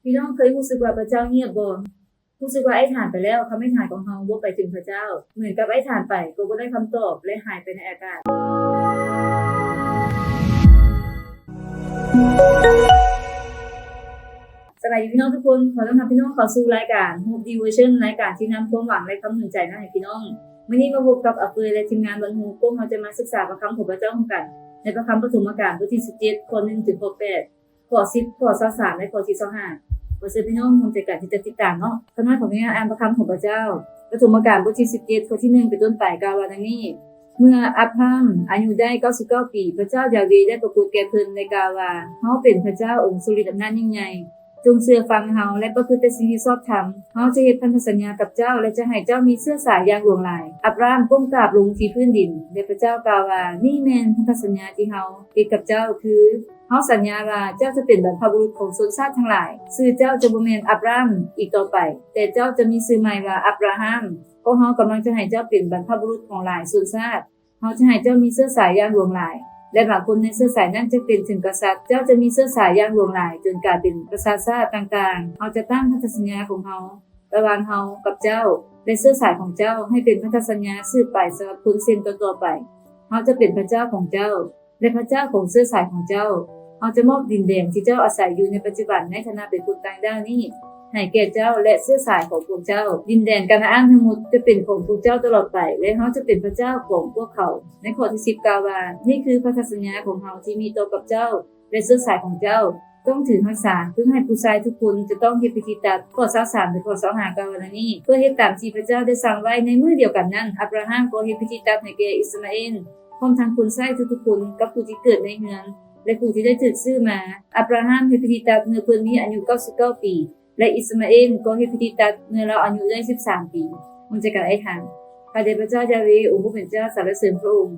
ພີ່ນ້ອງເຄີຍຮູ້ສຶກວ່າພະເຈົ້າງຽບບໍ່? ຮູ້ສຶກວ່າອະທິຖານໄປແລ້ວ, ຄຳອະທິຖານຂອງເຮົາບໍ່ໄປເຖິງພະເຈົ້າ, ເໝືອນກັບອະທິຖານໄປກໍບໍ່ໄດ້ຄຳຕອບ ແລະ ຫາຍໄປໃນອາກາດ. ສະບາຍດີພີ່ນ້ອງທຸກຄົນ, ຂໍຕ້ອນຮັບພີ່ນ້ອງເຂົ້າສູ່ລາຍການ Hope Devotion, ລາຍການທີ່ນຳຄວາມຫວັງ ແລະ ຄຳໜູນໃຈມາໃຫ້ພີ່ນ້ອງ. ມື້ນີ້ມາພົບກັບອາເປີຍ ແລະ ທີມງານວັນໂຮບ, ພວກເຮົາຈະມາສຶກສາພະຄຳຂອງພະເຈົ້າຮ່ວມກັນ ໃນພະຄຳປະຖົມມະການ ບົດທີສິບເຈັດ ຂໍ້ໜຶ່ງ ເຖິງຂໍ້ແປດ. ຂໍ້ສິບ ຂໍ້ຊາວສາມ ແລະ ຂໍ້ທີຊາວຫ້າ. ຂໍເຊີນພີ່ນ້ອງຮ່ວມໃຈກັນທີ່ຈະຕິດຕາມເນາະ. ຂ້ານ້ອຍຂໍອະນຸຍາດອ່ານພະຄຳຂອງພະເຈົ້າ. ປະຖົມມະການ ບົດທີສິບເຈັດ ຂໍ້ທີໜຶ່ງ ເປັນຕົ້ນໄປ ກ່າວວ່າດັ່ງນີ້: ເມື່ອອັບຣາຮາມອາຍຸໄດ້ເກົ້າສິບເກົ້າປີ, ພະເຈົ້າຢາເວໄດ້ປາກົດແກ່ເພິ່ນ ແລະ ກ່າວວ່າ, ເຮົາເປັນພະເຈົ້າອົງຊົງລິດອຳນາດຍິ່ງໃຫຍ່. ຈົ່ງເຊື່ອຟັງເຮົາ ແລະ ປະພຶດແຕ່ສິ່ງທີ່ຊອບທຳ. ເຮົາຈະເຮັດພັນທະສັນຍາກັບເຈົ້າ ແລະ ຈະໃຫ້ເຈົ້າມີເຊື້ອສາຍຢ່າງຫຼວງຫຼາຍ. ອັບຣາຮາມກົ້ມກາບລົງທີ່ພື້ນດິນ ແລະ ພະເຈົ້າກ່າວວ່າ, ນີ້ແມ່ນພັນທະສັນຍາທີ່ເຮົາເຮັດກັບເຈົ້າ, ຄື ເຮົາສັນຍາວ່າເຈົ້າຈະເປັນບັນພະບຸລຸດຂອງຊົນຊາດທັງຫຼາຍ. ຊື່ເຈົ້າຈະບໍ່ແມ່ນອັບຣາມອີກຕໍ່ໄປ, ແຕ່ເຈົ້າຈະມີຊື່ໃໝ່ວ່າອັບຣາຮາມ, ເພາະເຮົາກຳລັງຈະໃຫ້ເຈົ້າເປັນບັນພະບຸລຸດຂອງຫຼາຍຊົນຊາດ. ເຮົາຈະໃຫ້ເຈົ້າມີເຊື້ອສາຍຢ່າງຫຼວງຫຼາຍ, ແລະ ບາງຄົນໃນເຊື້ອສາຍນັ້ນຈະເປັນເຖິງກະສັດ. ເຈົ້າຈະມີເຊື້ອສາຍຢ່າງຫຼວງຫຼາຍ ຈົນກາຍເປັນກະສັດຊາດຕ່າງໆ. ເຮົາຈະຕັ້ງພັນທະສັນຍາຂອງເຮົາ ລະຫວ່າງເຮົາກັບເຈົ້າ ແລະ ເຊື້ອສາຍຂອງເຈົ້າ ໃຫ້ເປັນພັນທະສັນຍາສືບໄປສຳລັບຄົນເຊັ່ນຕໍ່ໆໄປ. ເຮົາຈະເປັນພະເຈົ້າຂອງເຈົ້າ ແລະ ພະເຈົ້າຂອງເຊື້ອສາຍຂອງເຈົ້າ. ເຮົາຈະມອບດິນແດນທີ່ເຈົ້າອາໄສຢູ່ໃນປັດຈຸບັນໃນຖານະເປັນຄົນຕ່າງດ້າວນີ້ ໃຫ້ແກ່ເຈົ້າ ແລະ ເຊື້ອສາຍຂອງພວກເຈົ້າ. ດິນແດນການາອານທັງໝົດຈະເປັນຂອງພວກເຈົ້າຕະຫຼອດໄປ, ແລະ ເຮົາຈະເປັນພະເຈົ້າຂອງພວກເຂົາ. ໃນຂໍ້ທີສິບກ່າວວ່າ, ນີ້ຄືພັນທະສັນຍາຂອງເຮົາທີ່ມີຕໍ່ກັບເຈົ້າ ແລະ ເຊື້ອສາຍຂອງເຈົ້າ. ຕ້ອງຖືຮັກສາ, ຄືໃຫ້ຜູ້ຊາຍທຸກຄົນຈະຕ້ອງເຮັດພິທີຕັດ. ຂໍ້ຊາວສາມ ແລະ ຂໍ້ຊາວຫ້າກ່າວວ່າດັ່ງນີ້: ເພື່ອເຮັດຕາມທີ່ພະເຈົ້າໄດ້ສັ່ງໄວ້ໃນມື້ດຽວກັນນັ້ນ, ອັບຣາຮາມກໍເຮັດພິທີຕັດໃຫ້ແກ່ອິດສະມາເອນ ພ້ອມທັງຄົນໃຊ້ທຸກໆຄົນ ກັບຜູ້ທີ່ເກີດໃນເຮືອນ ແລະ ຜູ້ທີ່ໄດ້ຖືກຊື້ມາ. ອັບຣາຮາມເຮັດພິທີຕັດເມື່ອເພິ່ນມີອາຍຸເກົ້າສິບເກົ້າປີ, ແລະ ອິດສະມາເອນກໍເຮັດພິທີຕັດເມື່ອລາວອາຍຸໄດ້ສິບສາມປີ. ຮ່ວມໃຈກັນອະທິຖານ. ພະເດຊພະເຈົ້າຢາເວ, ອົງຜູ້ເປັນເຈົ້າ, ສາລະເສີນພະອົງ.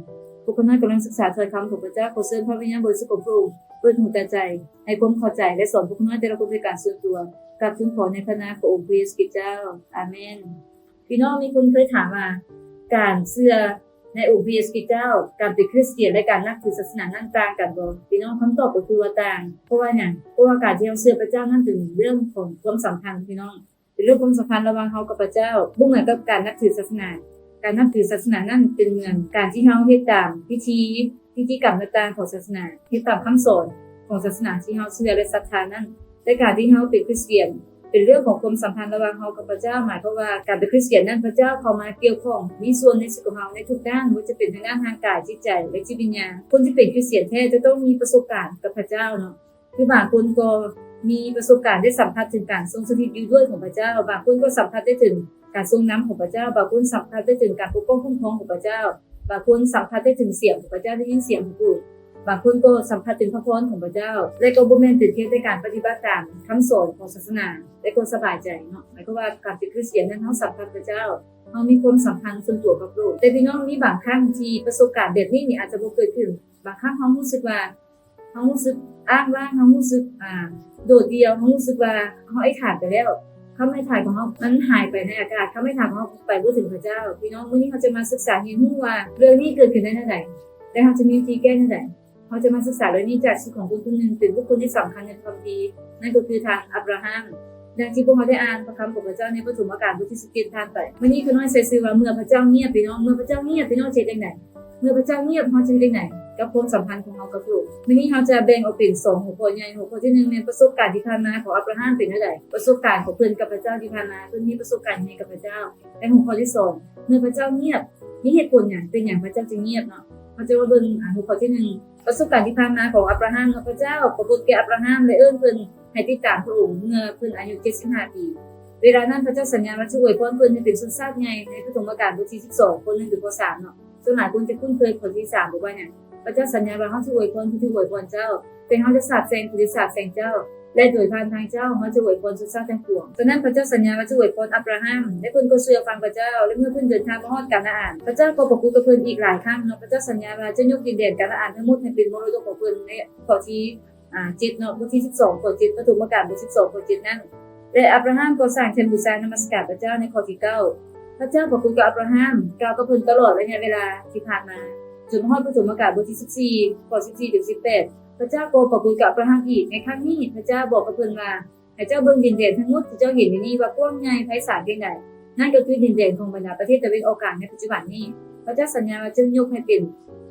ພວກຂ້ານ້ອຍກຳລັງສຶກສາຖ້ອຍຄຳຂອງພະເຈົ້າ. ຂໍເຊີນພະວິນຍານບໍລິສຸດຂອງພະອົງ ເປີດຫູຕາໃຈ ໃຫ້ຄວາມເຂົ້າໃຈ ແລະ ສອນພວກຂ້ານ້ອຍແຕ່ລະຄົນດ້ວຍການສ່ວນຕົວ. ກາບທູນຂໍໃນພະນາຂອງອົງພະເຢຊູຄຣິດເຈົ້າ. ອາເມນ. ພີ່ນ້ອງມີຄົນເຄີຍຖາມວ່າ ການເຊື່ອໃນອົງພະເຢຊູຄຣິດເຈົ້າ, ການເປັນຄຣິສຕຽນ ແລະ ການນັບຖືສາສະໜານັ້ນຕ່າງກັນບໍ່? ພີ່ນ້ອງ, ຄຳຕອບກໍຄືວ່າຕ່າງ. ເພາະວ່າຫຍັງ? ເພາະວ່າການທີ່ເຮົາເຊື່ອພະເຈົ້ານັ້ນເປັນເລື່ອງຂອງຄວາມສຳພັນ, ພີ່ນ້ອງ, ເປັນເລື່ອງຄວາມສຳພັນລະຫວ່າງເຮົາກັບພະເຈົ້າ, ບໍ່ເໝືອນກັບການນັບຖືສາສະໜາ. ການນັບຖືສາສະໜານັ້ນເປັນເໝືອນການທີ່ເຮົາເຮັດຕາມພິທີ, ພິທີກຳຕ່າງໆຂອງສາສະໜາ, ເຮັດຕາມຄຳສອນຂອງສາສະໜາທີ່ເຮົາເຊື່ອ ແລະ ສັດທານັ້ນ. ແຕ່ການທີ່ເຮົາເປັນຄຣິສຕຽນ ເປັນເລື່ອງຂອງຄວາມສຳພັນລະຫວ່າງເຮົາກັບພະເຈົ້າ, ໝາຍຄວາມວ່າການເປັນຄຣິສຕຽນນັ້ນ ພະເຈົ້າເຂົ້າມາກ່ຽວຂ້ອງ, ມີສ່ວນໃນຊີວິດຂອງເຮົາໃນທຸກດ້ານ, ບໍ່ວ່າຈະເປັນທາງດ້ານຮ່າງກາຍ, ຈິດໃຈ ແລະ ຈິດວິນຍານ. ຄົນທີ່ເປັນຄຣິສຕຽນແທ້ຈະຕ້ອງມີປະສົບການກັບພະເຈົ້າເນາະ. ຄືບາງຄົນກໍມີປະສົບການໄດ້ສຳຜັດເຖິງການຊົງສະຖິດຢູ່ດ້ວຍຂອງພະເຈົ້າ, ບາງຄົນກໍສຳຜັດໄດ້ເຖິງການຊົງນຳຂອງພະເຈົ້າ, ບາງຄົນສຳຜັດໄດ້ເຖິງການປົກປ້ອງຄຸ້ມຄອງຂອງພະເຈົ້າ, ບາງຄົນສຳຜັດໄດ້ເຖິງສຽງຂອງພະເຈົ້າ, ໄດ້ຍິນສຽງຂອງພະອົງ. ບາງຄົນກໍສຳຜັດເຖິງພະພອນຂອງພະເຈົ້າ ແລະ ກໍບໍ່ແມ່ນເປັນພຽງແຕ່ການປະຕິບັດຕາມຄຳສອນຂອງສາສະໜາ ແລະ ກໍສະບາຍໃຈເນາະ. ໝາຍຄວາມວ່າການເປັນຄຣິສຕຽນນັ້ນ ເຮົາສຳຜັດພະເຈົ້າ, ເຮົາມີຄວາມສຳພັນສ່ວນຕົວກັບພະອົງ. ແຕ່ພີ່ນ້ອງ, ມີບາງຄັ້ງທີ່ປະສົບການແບບນີ້ນີ້ອາດຈະບໍ່ເກີດຂຶ້ນ. ບາງຄັ້ງເຮົາຮູ້ສຶກວ່າ ເຮົາຮູ້ສຶກອ້າງວ້າງ, ເຮົາຮູ້ສຶກ ອ່າ ໂດດດ່ຽວ, ເຮົາຮູ້ສຶກວ່າເຮົາອະທິຖານໄປແລ້ວ, ຄຳອະທິຖານຂອງເຮົາມັນຫາຍໄປໃນອາກາດ, ຄຳອະທິຖານຂອງເຮົາໄປບໍ່ເຖິງພະເຈົ້າ. ພີ່ນ້ອງ, ມື້ນີ້ເຮົາຈະມາສຶກສາຮຽນຮູ້ວ່າເລື່ອງນີ້ເກີດຂຶ້ນໄດ້ແນວໃດ ແລະ ເຮົາຈະມີວິທີແກ້ແນວໃດ. ເຮົາຈະມາສຶກສາເລື່ອງນີ້ຈາກຊີວິດຂອງຄົນຄົນໜຶ່ງ ເປັນບຸກຄົນທີ່ສຳຄັນໃນພະຄຳພີ, ນັ້ນກໍຄືທ່ານອັບຣາຮາມ. ດັ່ງທີ່ພວກເຮົາໄດ້ອ່ານພະຄຳຂອງພະເຈົ້າໃນປະຖົມມະການບົດທີສິບເຈັດຜ່ານໄປ, ມື້ນີ້ຂ້ານ້ອຍໃສ່ຊື່ວ່າ ເມື່ອພະເຈົ້າງຽບ. ພີ່ນ້ອງ, ເມື່ອພະເຈົ້າງຽບ, ພີ່ນ້ອງຈະເຮັດຈັ່ງໃດ? ເມື່ອພະເຈົ້າງຽບ, ເຮົາຈະເຮັດຈັ່ງໃດກັບຄວາມສຳພັນຂອງເຮົາກັບພະອົງ? ມື້ນີ້ເຮົາຈະແບ່ງອອກເປັນສອງຫົວຂໍ້ໃຫຍ່. ຫົວຂໍ້ທີໜຶ່ງແມ່ນປະສົບການທີ່ຜ່ານມາຂອງອັບຣາຮາມເປັນແນວໃດ? ປະສົບການຂອງເພິ່ນກັບພະເຈົ້າທີ່ຜ່ານມາ, ເພິ່ນມີປະສົບການຫຍັງໃດກັບພະເຈົ້າ? ແລະ ຫົວຂໍ້ທີສອງ, ເມື່ອພະເຈົ້າງຽບ, ມີເຫດຜົນຫຍັງ? ເປັນຫຍັງພະເຈົ້າຈຶ່ງງຽບເນາະ? ເຮົາຈະມາເບິ່ງ ອ່າ ຫົວຂໍ້ທີໜຶ່ງ, ປະສົບການທີ່ຜ່ານມາຂອງອັບຣາຮາມເນາະ. ພະເຈົ້າປາກົດແກ່ອັບຣາຮາມ ແລະ ເອີ້ນເພິ່ນໃຫ້ຕິດຕາມພະອົງເມື່ອເພິ່ນອາຍຸເຈັດສິບຫ້າປີ. ເວລານັ້ນພະເຈົ້າສັນຍາວ່າຈະອວຍພອນເພິ່ນໃຫ້ເປັນຊົນຊາດໃຫຍ່, ໃນປະຖົມມະການບົດທີສິບສອງ ຂໍ້ໜຶ່ງເຖິງຂໍ້ສາມເນາະ. ສ່ວນຫຼາຍຄົນຈະຄຸ້ນເຄີຍຂໍ້ທີສາມ ບອກວ່າຫຍັງ? ພະເຈົ້າສັນຍາວ່າ ເຮົາຈະອວຍພອນຜູ້ທີ່ອວຍພອນເຈົ້າ, ແຕ່ເຮົາຈະສາບແຊ່ງຜູ້ທີ່ສາບແຊ່ງເຈົ້າ ແລະ ໂດຍຜ່ານທາງເຈົ້າ ເຮົາຈະອວຍພອນຊົນຊາດທັງປວງ. ສະນັ້ນ ພະເຈົ້າສັນຍາວ່າຈະອວຍພອນອັບຣາຮາມ ແລະ ເພິ່ນກໍເຊື່ອຟັງພະເຈົ້າ. ແລະ ເມື່ອເພິ່ນເດີນທາງມາຮອດການາອານ, ພະເຈົ້າກໍປາກົດກັບເພິ່ນອີກຫຼາຍຄັ້ງເນາະ. ພະເຈົ້າສັນຍາວ່າຈະຍົກດິນແດນການາອານທັງໝົດໃຫ້ເປັນມໍລະດົກຂອງເພິ່ນ ໃນຂໍ້ທີ ອ່າ ເຈັດເນາະ, ບົດທີສິບສອງ ຂໍ້ເຈັດ, ປະຖົມມະການບົດສິບສອງ ຂໍ້ເຈັດນັ້ນ. ແລະ ອັບຣາຮາມກໍສ້າງແທ່ນບູຊານະມັດສະການພະເຈົ້າ ໃນຂໍ້ທີເກົ້າ. ພະເຈົ້າປາກົດກັບອັບຣາຮາມ, ກ່າວກັບເພິ່ນຕະຫຼອດໄລຍະເວລາທີ່ຜ່ານມາ, ຈົນມາຮອດປະຖົມມະການບົດທີສິບສີ່ ຂໍ້ສິບສີ່ເຖິງສິບແປດ. ພະເຈົ້າກໍປາກົດກັບອັບຣາຮາມອີກ. ໃນຄັ້ງນີ້ ພະເຈົ້າບອກກັບເພິ່ນວ່າ ໃຫ້ເຈົ້າເບິ່ງດິນແດນທັງໝົດທີ່ເຈົ້າເຫັນຢູ່ນີ້ວ່າກວ້າງໃຫຍ່ໄພສານພຽງໃດ. ນັ້ນກໍຄືດິນແດນຂອງບັນດາປະເທດຕາເວັນອອກກາງໃນປັດຈຸບັນນີ້. ພະເຈົ້າສັນຍາວ່າຈະຍົກໃຫ້ເປັນ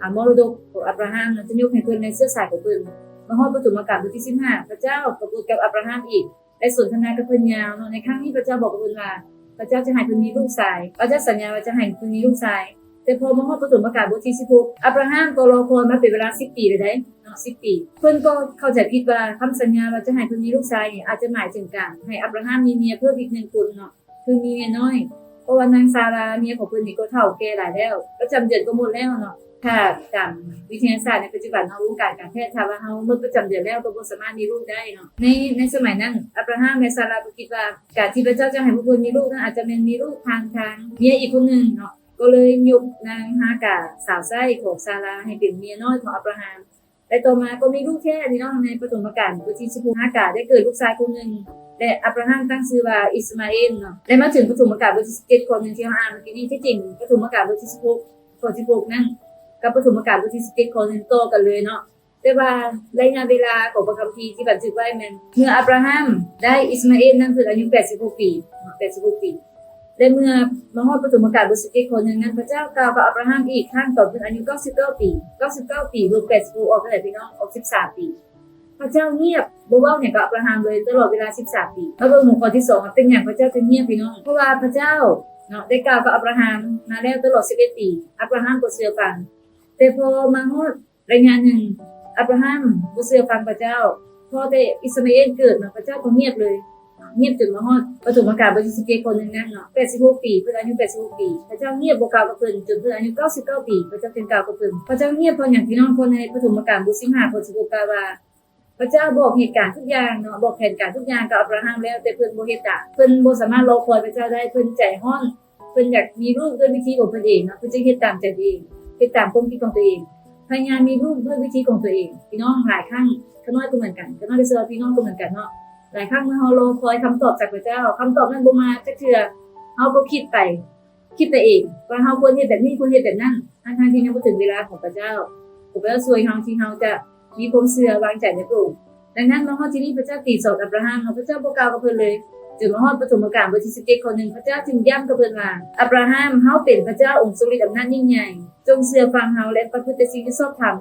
ອາ ມໍລະດົກຂອງອາບຣາຮາມ ຈະຍົກໃຫ້ເພິ່ນ ແລະ ເຊື້ອສາຍຂອງເພິ່ນ. ມາຮອດປະຖົມມະການບົດທີສິບຫ້າ ພະເຈົ້າກໍບົດກັບອາບຣາຮາມອີກ ແລະ ສົນທະນາກັບເພິ່ນຍາວເນາະ. ໃນຄັ້ງນີ້ພະເຈົ້າບອກກັບເພິ່ນວ່າ ພະເຈົ້າຈະໃຫ້ເພິ່ນມີລູກຊາຍ. ພະເຈົ້າສັນຍາວ່າຈະໃຫ້ເພິ່ນມີລູກຊາຍ. ແຕ່ພໍມາຮອດປະຖົມມະການບົດທີສິບຫົກ ອາບຣາຮາມກໍລໍຄອຍມາເປັນເວລາສິບປີແລ້ວໃດ໋ເນາະ ສິບປີ. ເພິ່ນກໍເຂົ້າໃຈຜິດວ່າຄຳສັນຍາວ່າຈະໃຫ້ເພິ່ນມີລູກຊາຍນີ້ ອາດຈະໝາຍເຖິງການໃຫ້ອາບຣາຮາມມີເມຍເພີ່ມອີກໜຶ່ງຄົນເນາະ ຄືມີເມຍນ້ອຍ. ເພາະວ່ານາງຊາຣາເມຍຂອງເພິ່ນນີ້ກໍເຖົ້າແກ່ຫຼາຍແລ້ວ ປະຈຳເດືອນກໍໝົດແລ້ວເນາະ. ຖ້າຕາມວິທະຍາສາດໃນປັດຈຸບັນເນາະ ວົງການການແພດ ຖ້າວ່າເຮົາໝົດປະຈຳເດືອນແລ້ວກໍບໍ່ສາມາດມີລູກໄດ້ເນາະ. ໃນ ໃນສະໄໝນັ້ນ ອາບຣາຮາມ ແລະ ຊາຣາກໍຄິດວ່າການທີ່ພະເຈົ້າຈະໃຫ້ພວກເພິ່ນມີລູກນັ້ນ ອາດຈະແມ່ນມີລູກຜ່ານທາງເມຍອີກຄົນໜຶ່ງເນາະ. ກໍເລີຍຍົກນາງຮາກາ ສາວໃຊ້ຂອງຊາຣາ ໃຫ້ເປັນເມຍນ້ອຍຂອງອາບຣາຮາມ ແລະ ຕໍ່ມາກໍມີລູກແທ້ພີ່ນ້ອງ. ໃນປະຖົມມະການບົດທີສິບຫົກ ຮາກາໄດ້ເກີດລູກຊາຍຄົນໜຶ່ງ ແລະ ອາບຣາຮາມຕັ້ງຊື່ວ່າອິດສະມາເອນເນາະ. ແລະ ມາເຖິງປະຖົມມະການບົດທີສິບເຈັດ ຂໍ້ໜຶ່ງທີ່ເຮົາອ່ານເມື່ອກີ້ນີ້ ທີ່ຈິງປະຖົມມະການບົດທີສິບຫົກ ຂໍ້ສິບຫົກນັ້ນ ກັບປະຖົມມະການບົດທີສິບເຈັດ ຂໍ້ໜຶ່ງຕໍ່ກັນເລີຍເນາະ. ແຕ່ວ່າໄລຍະເວລາຂອງພະຄຳພີທີ່ບັນທຶກໄວ້ແມ່ນ ເມື່ອອາບຣາຮາມໄດ້ອິດສະມາເອນນັ້ນ ເພິ່ນອາຍຸແປດສິບຫົກປີເນາະ ແປດສິບຫົກປີ. ແລະ ເມື່ອມາຮອດປະຖົມມະການບົດສິບເຈັດ ຂໍ້ໜຶ່ງນັ້ນ ພະເຈົ້າກ່າວກັບອາບຣາຮາມອີກຄັ້ງຕອນເພິ່ນອາຍຸເກົ້າສິບເກົ້າປີ. ເກົ້າສິບເກົ້າປີ ລົບແປດສິບຫົກ ອອກເທົ່າໃດພີ່ນ້ອງ? ອອກສິບສາມປີ. ພະເຈົ້າງຽບ ບໍ່ເວົ້າຫຍັງກັບອາບຣາຮາມເລີຍຕະຫຼອດເວລາສິບສາມປີ. ມາເບິ່ງຫົວຂໍ້ທີສອງວ່າເປັນຫຍັງພະເຈົ້າຈຶ່ງງຽບພີ່ນ້ອງ? ເພາະວ່າພະເຈົ້າເນາະ ໄດ້ກ່າວກັບອາບຣາຮາມມາແລ້ວຕະຫຼອດສິບເອັດປີ ອາບຣາຮາມກໍເຊື່ອຟັງ. ແຕ່ພໍມາຮອດ ໄລຍະໜຶ່ງ ອາບຣາຮາມບໍ່ເຊື່ອຟັງພະເຈົ້າ. ພໍແຕ່ອິດສະມາເອນເກີດມາ ພະເຈົ້າກໍງຽບເລີຍ ງຽບຈົນມາຮອດປະຖົມມະການ ບົດທີສິບເຈັດ ຂໍ້ໜຶ່ງນັ້ນເນາະ ແປດສິບຫົກປີ ເພິ່ນອາຍຸແປດສິບຫົກປີ. ພະເຈົ້າງຽບບໍ່ກ່າວກັບເພິ່ນ ຈົນເພິ່ນອາຍຸເກົ້າສິບເກົ້າປີ ພະເຈົ້າຈຶ່ງກ່າວກັບເພິ່ນ. ພະເຈົ້າງຽບເພາະຫຍັງພີ່ນ້ອງ? ເພາະໃນປະຖົມມະການບົດສິບຫ້າ ຂໍ້ສິບຫົກກ່າວວ່າ ພະເຈົ້າບອກເຫດການທຸກຢ່າງເນາະ ບອກແຜນການທຸກຢ່າງກັບອາບຣາຮາມແລ້ວ ແຕ່ເພິ່ນບໍ່ເຮັດຕາມ. ເພິ່ນບໍ່ສາມາດລໍຄອຍພະເຈົ້າໄດ້ ເພິ່ນໃຈຮ້ອນ ເພິ່ນຢາກມີລູກດ້ວຍວິທີຂອງເພິ່ນເອງເນາະ ເພິ່ນຈຶ່ງເຮັດຕາມໃຈຕົວເອງ ເຮັດຕາມຄວາມຄິດຂອງຕົວເອງ ພະຍາຍາມມີລູກດ້ວຍວິທີຂອງຕົວເອງ. ພີ່ນ້ອງ ຫຼາຍຄັ້ງ ຂ້ານ້ອຍກໍເໝືອນກັນ ຂ້ານ້ອຍກໍເຊື່ອວ່າພີ່ນ້ອງກໍເໝືອນກັນເນາະ ຫຼາຍຄັ້ງເມື່ອເຮົາລໍຄອຍຄຳຕອບຈາກພະເຈົ້າ ຄຳຕອບນັ້ນບໍ່ມາຈັກເທື່ອ ເຮົາກໍຄິດໄປ ຄິດໄປເອງວ່າເຮົາຄວນເຮັດແບບນີ້ ຄວນເຮັດແບບນັ້ນ ທັງໆທີ່ຍັງບໍ່ເຖິງເວລາຂອງພະເຈົ້າ. ຂໍພະເຈົ້າຊ່ວຍເຮົາທີ່ເຮົາຈະມີຄວາມເຊື່ອວາງໃຈໃນພະອົງ. ດັ່ງນັ້ນ ມາຮອດທີ່ນີ້ ພະເຈົ້າຕີສອນອາບຣາຮາມເນາະ ພະເຈົ້າບໍ່ກ່າວກັບເພິ່ນເລີຍ ຈົນມາຮອດປະຖົມມະການ ບົດທີສິບເຈັດ ຂໍ້ໜຶ່ງ ພະເຈົ້າຈຶ່ງຢ້ຳກັບເພິ່ນວ່າ ອາບຣາຮາມ ເຮົາເປັນພະເຈົ້າອົງຊົງລິດອຳນາດຍິ່ງໃຫຍ່ ຈົ່ງເຊື່ອຟັງເຮົາ ແລະ ປະພຶດແຕ່ສິ່ງທີ່ຊອບທຳ.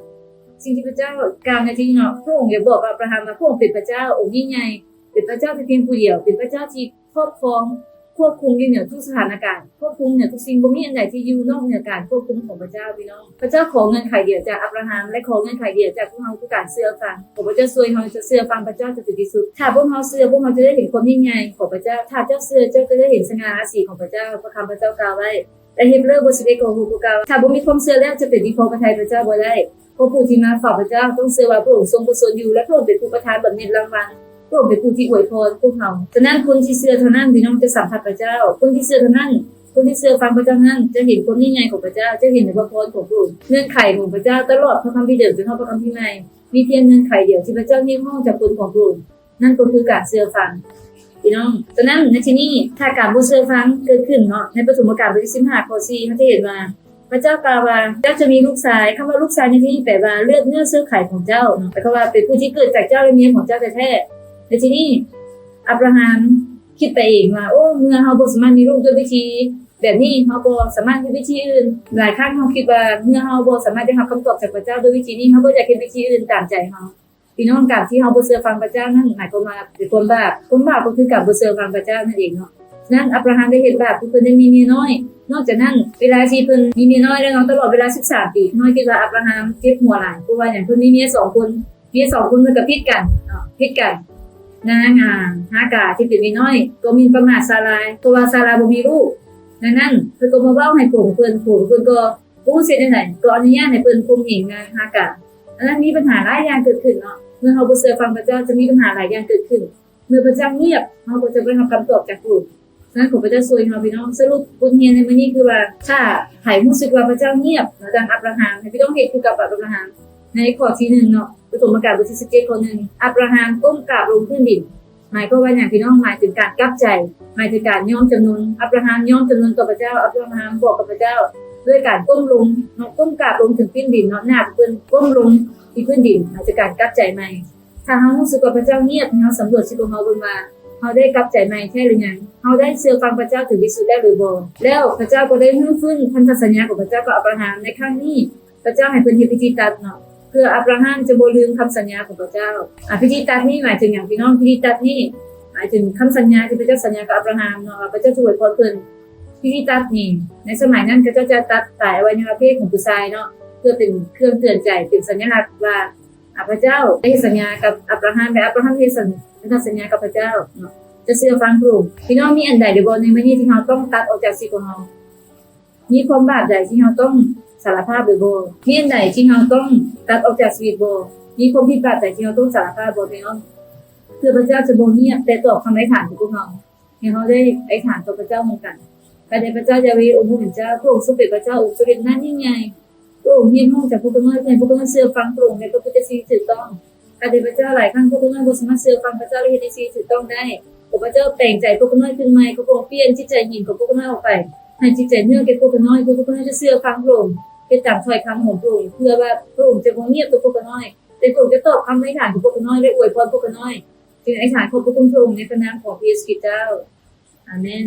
ສິ່ງທີ່ພະເຈົ້າກ່າວໃນທີ່ນີ້ເນາະ ພະອົງຢາກບອກກັບອາບຣາຮາມວ່າ ພະອົງເປັນພະເຈົ້າອົງຍິ່ງໃຫຍ່ ເປັນພະເຈົ້າທີ່ພຽງຜູ້ດຽວ ເປັນພະເຈົ້າທີ່ຄອບຄອງ ຄວບຄຸມຢູ່ເໜືອທຸກສະຖານະການ ຄວບຄຸມເໜືອທຸກສິ່ງ ບໍ່ມີອັນໃດທີ່ຢູ່ນອກເໜືອການຄວບຄຸມຂອງພະເຈົ້າ. ພີ່ນ້ອງ ພະເຈົ້າຂໍເງື່ອນໄຂດຽວຈາກອາບຣາຮາມ ແລະ ຂໍເງື່ອນໄຂດຽວຈາກພວກເຮົາຄືການເຊື່ອຟັງ. ຂໍພະເຈົ້າຊ່ວຍເຮົາຈະເຊື່ອຟັງພະເຈົ້າຈົນເຖິງທີ່ສຸດ. ຖ້າພວກເຮົາເຊື່ອ ພວກເຮົາຈະໄດ້ເຫັນຄວາມຍິ່ງໃຫຍ່ຂອງພະເຈົ້າ. ຖ້າເຈົ້າເຊື່ອ ເຈົ້າຈະໄດ້ເຫັນສະຫງ່າລາສີຂອງພະເຈົ້າ. ພະຄຳພະເຈົ້າກ່າວໄວ້ ໃນເຮັບເຣີ ບົດສິບເອັດ ຂໍ້ຫົກກໍກ່າວວ່າ ຖ້າບໍ່ມີຄວາມເຊື່ອແລ້ວ ຈະໄປດີພໍພະໄທພະເຈົ້າບໍ່ໄດ້. ເພາະຜູ້ທີ່ມາເຝົ້າພະເຈົ້າຕ້ອງເຊື່ອວ່າພະອົງຊົງພະຊົນຢູ່ ແລະ ພະອົງເປັນຜູ້ປະທານບຳເໜັດລາງວັນ, ພະອົງເປັນຜູ້ທີ່ອວຍພອນພວກເຮົາ. ສະນັ້ນ ຄົນທີ່ເຊື່ອເທົ່ານັ້ນ ພີ່ນ້ອງ ຈະສຳຜັດພະເຈົ້າ. ຄົນທີ່ເຊື່ອເທົ່ານັ້ນ, ຄົນທີ່ເຊື່ອຟັງພະເຈົ້ານັ້ນ ຈະເຫັນຄວາມຍິ່ງໃຫຍ່ຂອງພະເຈົ້າ, ຈະເງື່ອນໄຂຂອງພະເຈົ້າຕະຫຼອດພະຄຳພີເດີມຈົນຮອດພະຄຳພີໃໝ່. ມີພຽງເງື່ອນໄຂດຽວທີ່ພະເຈົ້າຮຽກຮ້ອງຈາກຄົນຂອງພະອົງ. ນັ້ນກໍຄືການເຊື່ອຟັງ ພີ່ນ້ອງ. ສະນັ້ນ ໃນທີ່ນີ້ ຖ້າການບໍ່ເຊື່ອຟັງເກີດຂຶ້ນເນາະ ໃນປະຖົມມະການ ບົດທີສິບຫ້າ ຂໍ້ສີ່ ເຮົາຈະເຫັນວ່າ ພະເຈົ້າກ່າວວ່າ ເຈົ້າຈະມີລູກຊາຍ. ຄຳວ່າລູກຊາຍໃນທີ່ນີ້ແປວ່າ ເລືອດເນື້ອເຊື້ອໄຂຂອງເຈົ້າເນາະ ໝາຍຄວາມວ່າເປັນຜູ້ທີ່ເກີດຈາກເຈົ້າ ແລະ ເມຍຂອງເຈົ້າແທ້ໆ. ໃນທີ່ນີ້ ອາບຣາຮາມຄິດໄປເອງວ່າ ໂອ້ ເມື່ອເຮົາບໍ່ສາມາດມີລູກດ້ວຍວິທີແບບນີ້ ເຮົາກໍສາມາດເຮັດວິທີອື່ນ. ຫຼາຍຄັ້ງເຮົາຄິດວ່າ ເມື່ອເຮົາບໍ່ສາມາດໄດ້ຮັບຄຳຕອບຈາກພະເຈົ້າດ້ວຍວິທີນີ້ ເຮົາກໍຢາກເຮັດວິທີອື່ນຕາມໃຈເຮົາ. ພີ່ນ້ອງ ການທີ່ເຮົາບໍ່ເຊື່ອຟັງພະເຈົ້ານັ້ນ ໝາຍຄວາມວ່າເປັນຄວາມບາບ. ຄວາມບາບກໍຄືການບໍ່ເຊື່ອຟັງພະເຈົ້ານັ້ນເອງເນາະ. ສະນັ້ນ ອາບຣາຮາມໄດ້ເຮັດບາບ ຄືເພິ່ນໄດ້ມີເມຍນ້ອຍ. ນອກຈາກນັ້ນ ເວລາທີ່ເພິ່ນມີເມຍນ້ອຍແລ້ວເນາະ ຕະຫຼອດເວລາສິບສາມປີ ນ້ອຍຄິດວ່າອາບຣາຮາມເຈັບຫົວຫຼາຍ. ເພາະວ່າຫຍັງ? ເພິ່ນມີເມຍສອງຄົນ. ເມຍສອງຄົນເພິ່ນກໍຜິດກັນເນາະ ຜິດກັນ. ນາງ ອາ ຮາກາທີ່ເປັນເມຍນ້ອຍກໍໝິ່ນປະໝາດຊາຣາຍ ເພາະວ່າຊາຣາຍບໍ່ມີລູກ. ດັ່ງນັ້ນ ເພິ່ນກໍມາເວົ້າໃຫ້ຜົວຂອງເພິ່ນ ຜົວຂອງເພິ່ນກໍ ບໍ່ຮູ້ຊິເຮັດຈັ່ງໃດ ກໍອະນຸຍາດໃຫ້ເພິ່ນຂົ່ມເຫງນາງຮາກາ. ອັນນັ້ນມີບັນຫາຫຼາຍຢ່າງເກີດຂຶ້ນເນາະ. ເມື່ອເຮົາບໍ່ເຊື່ອຟັງພະເຈົ້າ ຈະມີບັນຫາຫຼາຍຢ່າງເກີດຂຶ້ນ. ເມື່ອພະເຈົ້າງຽບ ເຮົາກໍຈະບໍ່ໄດ້ຮັບຄຳຕອບຈາກພະອົງ. ສະນັ້ນ ຂໍພະເຈົ້າຊ່ວຍເຮົາ ພີ່ນ້ອງ. ສະຫຼຸບບົດຮຽນໃນມື້ນີ້ຄືວ່າ ຖ້າໃຜຮູ້ສຶກວ່າພະເຈົ້າງຽບ ເນາະ ດັ່ງອາບຣາຮາມ ໃຫ້ພີ່ນ້ອງເຮັດຄືກັບອາບຣາຮາມ. ໃນຂໍ້ທີໜຶ່ງເນາະ ປະຖົມມະການ ບົດທີສິບເຈັດ ຂໍ້ໜຶ່ງ ອາບຣາຮາມກົ້ມກາບລົງພື້ນດິນ. ໝາຍຄວາມວ່າຫຍັງ ພີ່ນ້ອງ? ໝາຍເຖິງການກັບໃຈ, ໝາຍເຖິງການຍອມຈຳນົນ. ອາບຣາຮາມຍອມຈຳນົນຕໍ່ພະເຈົ້າ. ອາບຣາຮາມບອກກັບພະເຈົ້າດ້ວຍການກົ້ມລົງເນາະ, ກົ້ມກາບລົງເຖິງພື້ນດິນເນາະ, ໜ້າຂອງເພິ່ນກົ້ມລົງທີ່ພື້ນດິນ, ໝາຍເຖິງການກັບໃຈໃໝ່. ຖ້າເຮົາຮູ້ສຶກວ່າພະເຈົ້າງຽບ, ໃຫ້ເຮົາສຳຫຼວດຊີວິດຂອງເຮົາເບິ່ງວ່າ ເຮົາໄດ້ກັບໃຈໃໝ່ແທ້ຫຼືຍັງ? ເຮົາໄດ້ເຊື່ອຟັງພະເຈົ້າເຖິງທີ່ສຸດແລ້ວຫຼືບໍ່? ແລ້ວພະເຈົ້າກໍໄດ້ຮື້ຟື້ນພັນທະສັນຍາຂອງພະເຈົ້າກັບອາບຣາຮາມ. ໃນຄັ້ງນີ້ ພະເຈົ້າໃຫ້ເພິ່ນເຮັດພິທີຕັດເນາະ ເພື່ອອາບຣາຮາມຈະບໍ່ລືມຄຳສັນຍາຂອງພະເຈົ້າ. ອາ ພິທີຕັດນີ້ໝາຍເຖິງຫຍັງພີ່ນ້ອງ? ພິທີຕັດນີ້ໝາຍເຖິງຄຳສັນຍາທີ່ພະເຈົ້າສັນຍາກັບອາບຣາຮາມເນາະ ວ່າພະເຈົ້າຈະອວຍພອນເພິ່ນ. ພິທີຕັດນີ້ ໃນສະໄໝນັ້ນເຂົາເຈົ້າຈະຕັດປາຍອະໄວຍະວະເພດຂອງຜູ້ຊາຍເນາະ ເພື່ອເປັນເຄື່ອງເຕືອນໃຈ ເປັນສັນຍະລັກວ່າ ອາ ພະເຈົ້າໄດ້ເຮັດສັນຍາກັບອາບຣາຮາມ ແລະ ອາບຣາຮາມເຮັດສັນ ເປັນສັນຍາກັບພະເຈົ້າເນາະ ຈະເຊື່ອຟັງພະອົງ. ພີ່ນ້ອງມີອັນໃດຫຼືບໍ່ໃນມື້ນີ້ທີ່ເຮົາຕ້ອງຕັດອອກຈາກຊີວິດຂອງເຮົາ? ມີຄວາມບາບໃດທີ່ເຮົາຕ້ອງສາລະພາບຫຼືບໍ່? ມີອັນໃດທີ່ເຮົາຕ້ອງຕັດອອກຈາກຊີວິດບໍ່? ມີຄວາມຜິດບາບໃດທີ່ເຮົາຕ້ອງສາລະພາບບໍ່ພີ່ນ້ອງ? ເພື່ອພະເຈົ້າຈະບໍ່ງຽບ ແຕ່ຕອບຄຳອະທິຖານຂອງພວກເຮົາ. ໃຫ້ເຮົາໄດ້ອະທິຖານຕໍ່ພະເຈົ້ານຳກັນ. ຂ້າແຕ່ພະເຈົ້າ ຢາເວ ອົງພະຜູ້ເປັນເຈົ້າ, ພະອົງຊົງເປັນພະເຈົ້າອົງສົມເດັດອັນຍິ່ງໃຫຍ່. ພະອົງຮຽກຮ້ອງຈາກພວກຂ້ານ້ອຍ ເພື່ອໃຫ້ພວກຂ້ານ້ອຍເຊື່ອຟັງພະອົງ ແລະ ປະພຶດຕາມສິ່ງທີ່ຖືກຕ້ອງ. ຂ້າແຕ່ພະເຈົ້າ ຫຼາຍຄັ້ງພວກຂ້ານ້ອຍບໍ່ສາມາດເຊື່ອຟັງພະເຈົ້າ ແລະ ເຮັດໃນສິ່ງທີ່ຖືກຕ້ອງໄດ້. ຂໍພະເຈົ້າແປງໃຈພວກຂ້ານ້ອຍຂຶ້ນໃໝ່, ຂໍພະອົງປ່ຽນຈິດໃຈຫີນຂອງພວກຂ້ານ້ອຍອອກໄປ, ໃຫ້ຈິດໃຈເໜື່ອງແກ່ພວກຂ້ານ້ອຍ, ເພື່ອພວກຂ້ານ້ອຍຈະເຊື່ອຟັງພະອົງ, ເຮັດຕາມຖ້ອຍຄຳຂອງພະອົງ, ເພື່ອວ່າພະອົງຈະບໍ່ງຽບຕໍ່ພວກຂ້ານ້ອຍ, ແຕ່ພະອົງຈະຕອບຄຳອະທິຖານຂອງພວກຂ້ານ້ອຍ ແລະ ອວຍພອນພວກຂ້ານ້ອຍ. ຈຶ່ງອະທິຖານຂອບພະຄຸນພະອົງໃນພະນາມຂອງພະເຢຊູຄຣິດເຈົ້າ. ອາເມນ.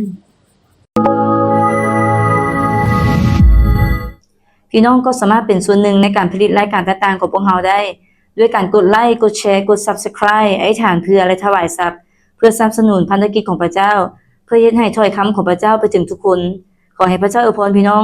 ພີ່ນ້ອງກໍສາມາດເປັນສ່ວນໜຶ່ງໃນການຜະລິດລາຍການຕ່າງໆຂອງພວກເຮົາໄດ້ ດ້ວຍການກົດໄລ, ກົດແຊ, ກົດ Subscribe, ອະທິຖານເພື່ອ ແລະ ຖວາຍຊັບ ເພື່ອສະໜັບສະໜູນພັນທະກິດຂອງພະເຈົ້າ, ເພື່ອເຮັດໃຫ້ຖ້ອຍຄຳຂອງພະເຈົ້າໄປເຖິງທຸກຄົນ. ຂໍໃຫ້ພະເຈົ້າອວຍພອນພີ່ນ້ອງ.